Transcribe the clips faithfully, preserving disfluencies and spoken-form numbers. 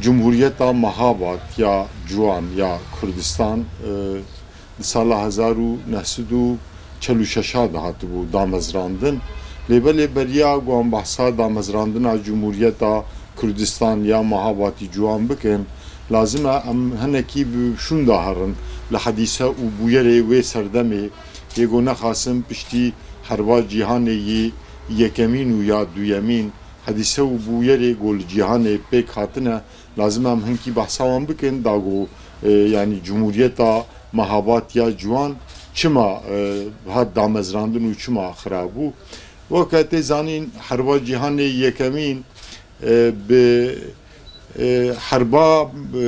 Cumhuriyeta Mehabad ya Ciwan ya Kurdistan, e, di sala hezar û neh sed û çel û şeş de hatibû damezrandin. Lê belê beriya ku em behsa damezrandina Cumhuriyeta Kurdistan ya Mehabatî Ciwan bikin, lazim e em hinekî bi şûnda herin li hedîse û bûyerê wê serdemê, yê ku nexasim piştî Herba Cîhanê yê Yekemîn û ya Duyemîn, hedîse û bûyerê ku li cîhanê pêk hatine, lazim e em hinkî behsa wan bikin, da ku, e, yanî Cumhuriyeta Mehabat ya Ciwan çima, e, hat damezrandin û çima xira bû. Weke tê zanîn, Herba Cîhanê Yekemîn, e, bi, e, herba, e,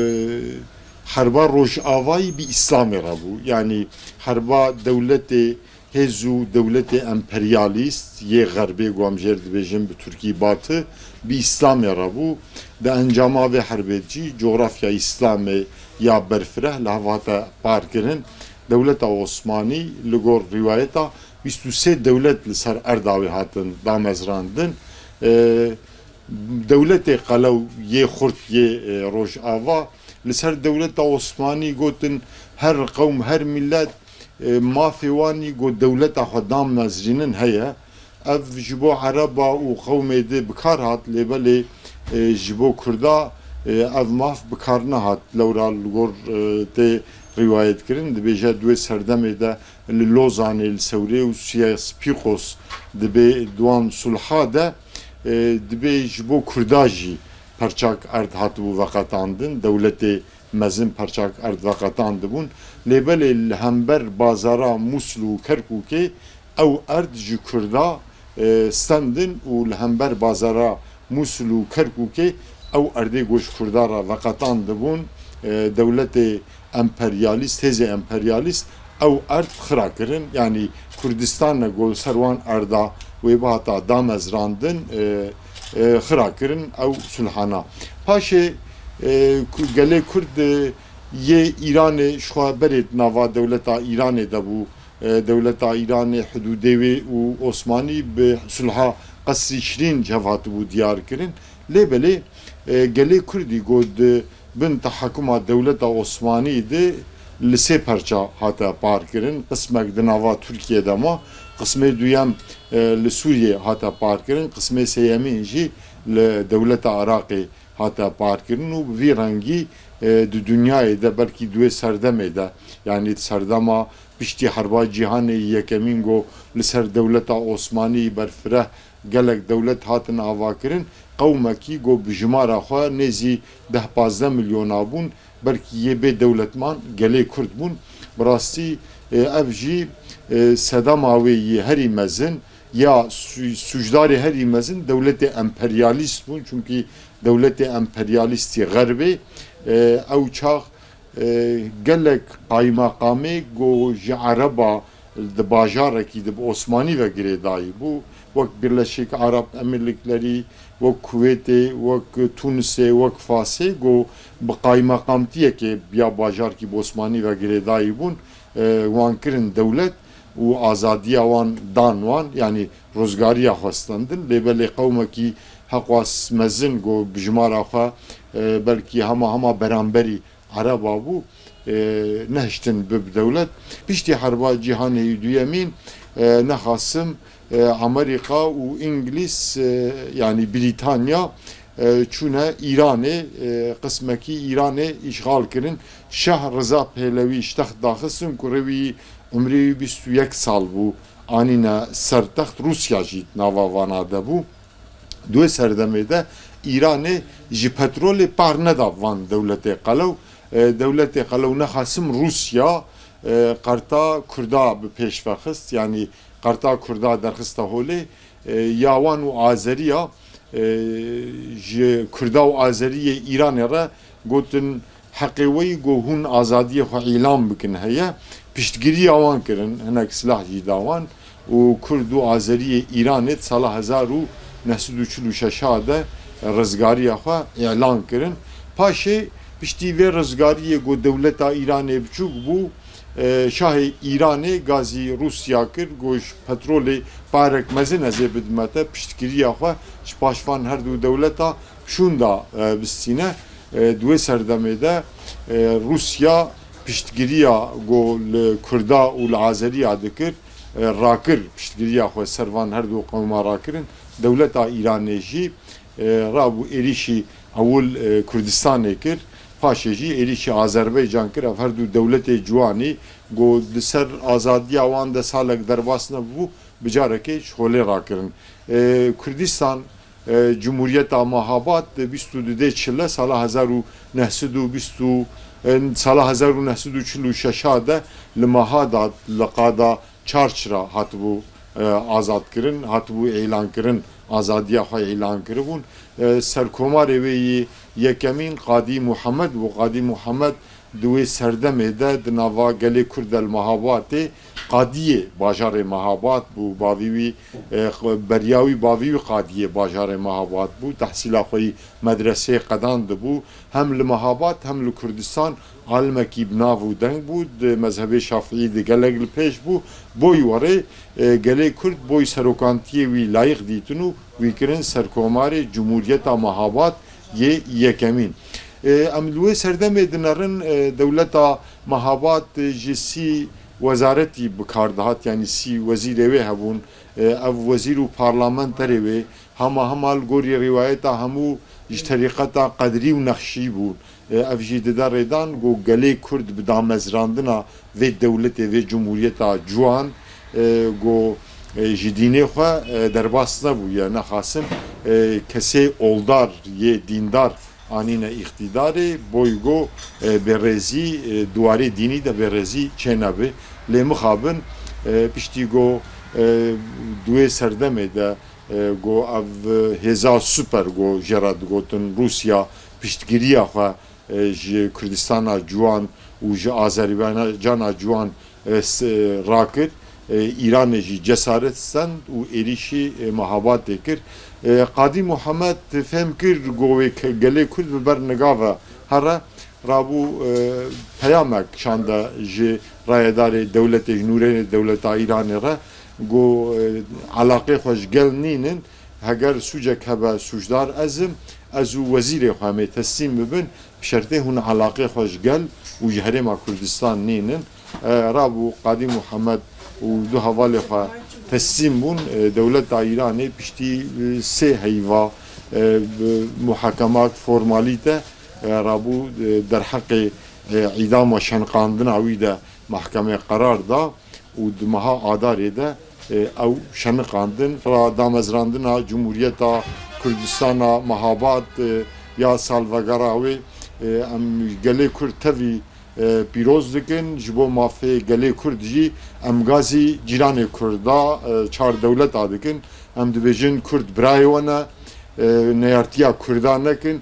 herba Rojavayî bi Îslamê re bû. Yanî herba dewletê hêz û dewletê emperyalîst yê Xerbê, ku em jê re dibêjin bi Tirkî Batı, bi Îslamê re bû. Di encama vê herbê de jî cografya Îslamê ya berfireh li hev hate parkirin. Dewleta Osmanî li gor rîwayeta bîst û sê dewlet li ser erda wê hatin damezrandin. E, dewletê qelew yê xurt yê, e, Rojava li ser dewleta Osmanî gotin, her qewm, her milet, e, mafê wan î ku dewleta xwe damezrînin heye. Ev ji bo Ereba û qewmê di bi kar hat, lê belê, e, ji bo Kurda, e, ev maf bi kar nehat. Lewra li gor, e, tê rîwayet kirin, dibêje di wê serdemê de li Lozanê, li Sewrê û Siyas Pîqos dibê di wan sulha de, e, dibê ji bo Kurda jî perçak erd hatibû veqetandin, dewletê mezin perçak erd veqetandibûn. Lê belê li hember bazara Mûsil û Kerkûkê ew erd ji Kurda, e, stendin û li hember bazara Mûsil û Kerkûkê ew erdê ku ji Kurda re veqetandibûn, e, dewletê emperyalîst, hêzê emperyalîst ew erd xira kirin. Yanî Kurdistan ne ku li ser wan erda wê bihata damezrandin, e, e, xira kirin ew sulhana. Paşê, e, ku-, gelê Kurd, e, yê Îranê ji xwe berê di nava dewleta Îranê de bû. E, dewleta Îranê, hidûdê wê û Osmanî bi sulha Qesrî Şirîn ji hev hatibû diyar kirin. Lê belê, e, gelê Kurdî ku di bin tehekuma dewleta Osmanî de li sê perça hate parkirin. Qismek di nava Tirkiyê de ma, qismê duyem, e, li Sûriyê hate parkirin, qismê sêyemîn jî li dewleta Iraqê hate parkirin û bi vî rengî, e, di dinyayê de belkî di wê serdemê de, yanî di serdema piştî Herba Cîhanê yê Yekemîn ku li ser dewleta Osmanî berfireh gelek dewlet hatin avakirin, qewmekî ku bi jimara xwe nêzî deh pazdeh milyona bûn, belkî yê bê dewletman gelê Kurd bûn. Bi rastî, e, ev jî, e, sedema wê yê herî mezin ya sû-, sûcdarê herî mezin dewletê emperyalîst bûn. Çunkî dewletê emperyalîst yê Xerbê, e, ew çax, e, gelek qaymaqamê ku ji Ereba di bajarekî de bi Osmanî ve girêdayî bû, wek Birleşik Arap Emirlikleri, wek Kuwêtê, wek Tunisê, wek Fasê, ku bi qaymaqamtiyekê ya bajarkî bi Osmanî ve girêdayî bûn, e, wan kirin dewlet û azadiya wan dan wan, yanî rizgariya xwe stendin. Lê belê qewmekî heqwas mezin ku bi jimara xwe, e, belkî hema hema beramberî Ereba bû, e, nehiştin bib dewlet. Piştî Herba Cîhanê yê Duyemîn, e, nexasim, e, Amerîka û Îngilîz, e, yanî Brîtanya, e, çûne Îranê, e, qismekî Îranê îşxal kirin. Şah Riza Pêhlewî ji text daxistin, kurê wî umrê wî bîst û yek sal bû, anîne ser text. Rûsya jî nava vana de bû. Di wê serdemê de Îranê ji petrolê par neda van dewletê qelew. E, dewletê qelew nexasim Rûsya, e, qerta Kurda bi pêş ve xist, yanî qerta Kurda derxiste holê, e, ya wan û Azeriya, e, ji Kurda û Azeriyê Îranê re gotin, heqê we yî ku hûn azadiyê xwe îlan bikin heye, piştgiriya wan kirin, hinek silah jî da wan û Kurd û Azeriyê Îranê di sala hezar û neh sed û çil û şeş de rizgariya xwe îlan kirin. Paşê piştî vê rizgariyê ku dewleta Îranê biçûk bû, e, şahê Îranê gazî Rûsya kir, got, ji petrolê parek mezin ez ê bidime te, piştgiriya xwe ji paşvan her du dewleta şûnda, e, bistîne. E, di wê serdemê de, e, Rûsya piştgiriya ku li Kurda û li Azeriya dikir, e, rakir, piştgiriya xwe ser van her du qewma rakirin. Dewleta Îranê jî, e, rabû êrîşî ewil, e, Kurdistanê kir, paşê jî êrîşî Azerbaycan kir. Ev her du dewletê ciwanî ku di ser azadiya wan de salek derbas nebû, bi carekê ji holê rakirin. E, Kurdistan, e, Cumhuriyeta Mahabad di bîst û dudê Çile sala hezar û neh sed û bîst û, e, sala hezar û neh sed û çil û şeş de li Mahabad li qada Çarçira hatibû, e, azadkirin, hatibû îlankirin, azadiya xwe îlan kiribûn. E, serkomarê wê yî yekemîn Qadî Muhammed bû. Qadî Muhammed di wê serdemê de di nava gelê Kurd de li Mehabadê qadiyê bajarê Mehabad bû. Bavî wî, e, beriya wî bavî wî qadiyê bajarê Mehabad bû. Tehsîla xwe yî medreseyê qedandibû. Hem li Mehabad hem li Kurdistan alimekî bi nav û deng bû. Di mezhebê Şafîî de gelek li pêş bû. Boy werê, e, gelê Kurd boy serokantiyê wî layîq dîtin û wî kirin serkomarê Cumhuriyeta Mehabad yê yekemîn. E, em li wê serdemê dinerin, e, dewleta Mehabad, e, ji sî wezaretî bi kar dihat, yanî sî wezîrê wê hebûn. E, ev wezîr û parlamenterê wê hema hema li gorî rîwayeta hemû ji terîqeta Qedrî û Nexşî bûn. E, ev jî dide rêdan ku gelê Kurd bi damezrandina vê dewletê, vê cumhuriyeta ciwan, e, ku, e, ji dînê xwe, e, derbas nebûye, nexasin, e, kesê oldar yê dîndar anîne îqtîdarê, boy ku, e, bêrêzî, e, di warê dînî de bêrêzî çênebe. Lê mixabin, e, piştî ku, e, di wê serdemê de, e, ku ev hêza super ku jê re digotin Rûsya piştgiriya xwe, e, ji Kurdistana ciwan û ji Azerbaycana ciwan, e, s-, rakir, e, Îranê jî cesaret stend û êrîşî, e, Mehabadê kir. E, Qadî Muhammed fêm kir ku wê ke-, gelê Kurd bi ber niga ve here, rabû, e, peyamek şande ji rayedarê dewletê, ji nûnerê dewleta Îranê re, ku, e, elaqê xwe ji gel nînin, heger sûcek hebe sûcdar ez im, ez û wezîrê xwe em ê teslîm bibin, bi şertê hûn elaqê xwe ji gel û ji Herêma Kurdistan nînin. E, rabû Qadî Muhammed û du hevalê xwe teslîm bûn. E, dewleta Îranê piştî, e, sê heyva, e, bi muhekemat, formalîte, e, rabû, e, derheqê, e, îdama şeniqandina wî de mehkemê qerar da û di meha Adarê de, e, ew şeniqandin. Ra damezrandina Cumhuriyeta Kurdistana Mehabad, e, ya salvegera wê, e, em gelê Kurd tevî, e, pîroz dikin. Ji bo mafê gelê Kurd jî em gazî cîranê Kurda, e, çar dewleta dikin. Em dibêjin Kurd birayê we ne, e, neyartiya Kurda nekin.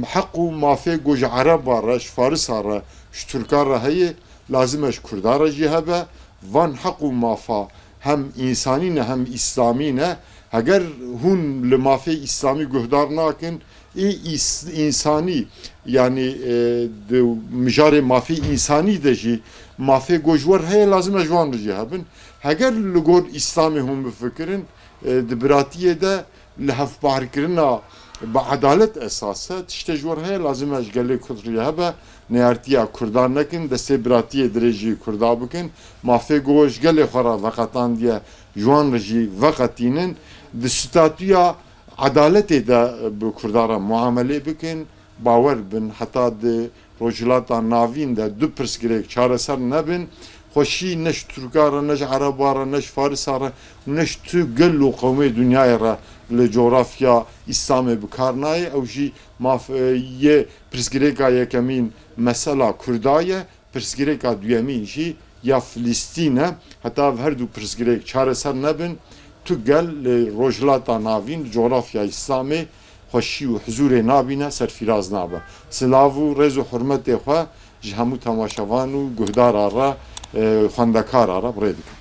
Heq û mafê ku ji Ereba re, ji Farisa re, ji Tirka re heye, lazim e ji Kurda re jî hebe. Van heq û mafa hem însanî ne hem îslamî ne. Heger hûn li mafê îslamî guhdar nakin, ê îs-, însanî, yanî, e, di mijarê mafê însanî de jî mafê ku ji we re heye, lazim e ji wan re jî hebin. Heger li gor îslamê hûn bifikirin, e, di biratiyê de li hevparkirina bi edalet esas e. Tiştê ji we re heye, lazim e ji gelê Kurd re hebe, neyartiya Kurdan nekin, destê biratiyê dirêjî Kurda bikin, mafê ku ji gelê xwe re veqetandiye, ji wan re jî veqetînin, di statûya edaletê de bi Kurda re muamelê bikin, bawer bin, heta di Rojhilata Navîn de du pirsgirêk çareser nebin, xweşî ne ji Tirka re, ne ji Ereba re, ne ji Farisa re û ne ji tu gel û qewmê dinyayê re li cografya Îslamê bi kar nayê. Ew jî maf-, e, yê pirsgirêka yekemîn mesela Kurda ye, pirsgirêka duyemîn jî ya Filistîn e. Heta ev her du pirsgirêk çareser nebin, tu gel li Rojhilata Navîn, li cografya Îslamê xweşî û huzûrê nabîne, serfîraz nabe. Silav û rêz û hurmetê xwe ji hemû temaşevan û guhdara re, e, xwendekara re bi rê dikim.